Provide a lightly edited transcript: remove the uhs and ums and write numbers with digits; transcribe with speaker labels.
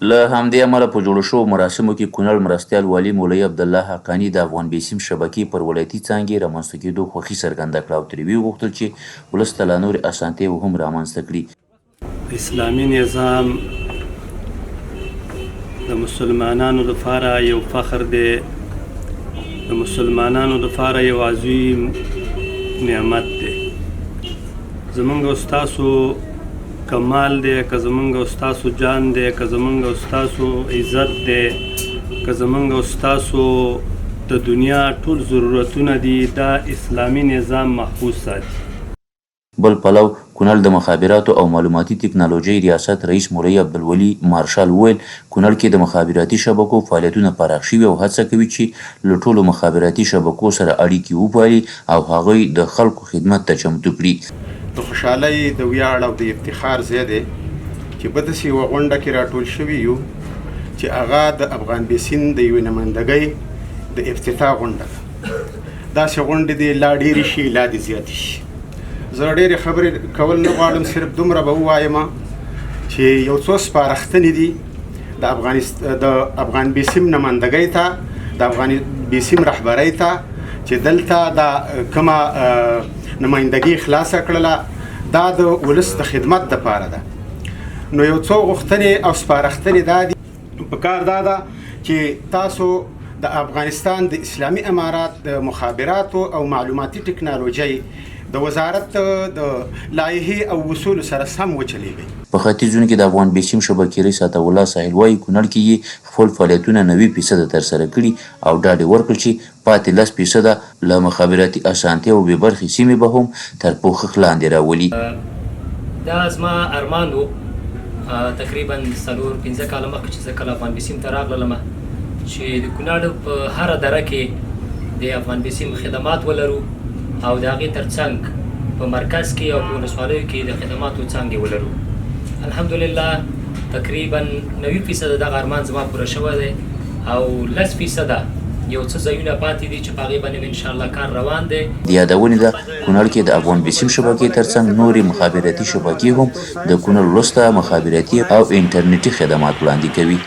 Speaker 1: له همدې امله په جوړو شوو مراسمو کې کونړ مرستیال والي مولوي عبدالله حقاني د افغان بیسیم شبکې پر ولایتي څانګې رامنځته کېدو خوښي څرګنده کړه او ترې ویې غوښتل چې ولس ته لا نورې اسانتیاوې هم رامنځته کړي.
Speaker 2: اسلامي نظام د مسلمانانو لپاره یو فخر دی، د مسلمانانو لپاره یو عظیم نعمت دی. زمونږ او ستاسو کمال دی، که زمونږ او ستاسو جان دی، که زمونږ او ستاسو عزت دی، که زمونږ او ستاسو د دنیا ټول ضرورتونه دي، دا اسلامي نظام محفوظ ساتي.
Speaker 1: بل پلو کونړ د مخابراتو او معلوماتي تکنالوجۍ ریاست رئیس مولوي عبدالولي مارشال وویل، کونړ کې د مخابراتي شبکو فعالیتونه پراخ شوي او هڅه کوي چې له ټولو مخابراتي شبکو سره اړیکې وپالي او هغوی د خلکو خدمت ته چمتو کړي.
Speaker 3: د خوشحالۍ، د ویاړ او د افتخار ځای دی چې په داسې یوه غونډه کې راټول شوي یو چې هغه د افغان بیسین د یوې نمایندګۍ د افتتاح غونډه ده. داسې غونډې دې لا ډېرې شي، لا دې زیاتې شي. زه ډېرې خبرې کول نه غواړم، صرف دومره به ووایم چې یو څو سپارښتنې دي د افغانستان د افغان بیسیم نمایندګۍ ته، د افغان بیسیم رهبرۍ ته، چې دلته دا کومه نمایندګي خلاصه کړله دا د ولس د خدمت دپاره ده. نو یو څو غوښتنې او سپارښتنې دا دي. په کار دا ده چې تاسو د افغانستان د اسلامي امارات د مخابراتو او معلوماتي ټکنالوژۍ د وزارت د لایحې او اصولو سره سم وچلېږئ.
Speaker 1: په ختیځ زون کې د افغان بیسیم شبکې رئیس عطاالله ساحل وايي، کونړ کې یې خپل فعالیتونه 90 فیصده ترسره کړي او ډاډ یې ورکړ چې پاتې 10 فیصده له مخابراتي اسانتیاوو بې برخې سیمې به هم تر پوښښ لاندې راولي.
Speaker 4: دا زما ارمان وو تقریبا 4-5 کاله مخکې چې زه کله افغان بیسیم ته راغللم چې د کونړ په هره دره کې د افغان بیسیم خدمات ولرو او د هغې ترڅنګ په مرکز کې او په ولسوالیو کې د خدماتو څانګې ولرو. الحمدلله تقریبا 90 فیصده دغه ارمان زما پوره شوی دی او 10 فیصده یو څه ځایونه پاتې دي چې په هغې باندې انشاءالله کار روان دی.
Speaker 1: د یادونې ده، کونړ کې د افغان بیسیم شبکې ترڅنګ نورې مخابراتي شبکې هم د کونړ ولس ته مخابراتي او انټرنیټي خدمات وړاندې کوي.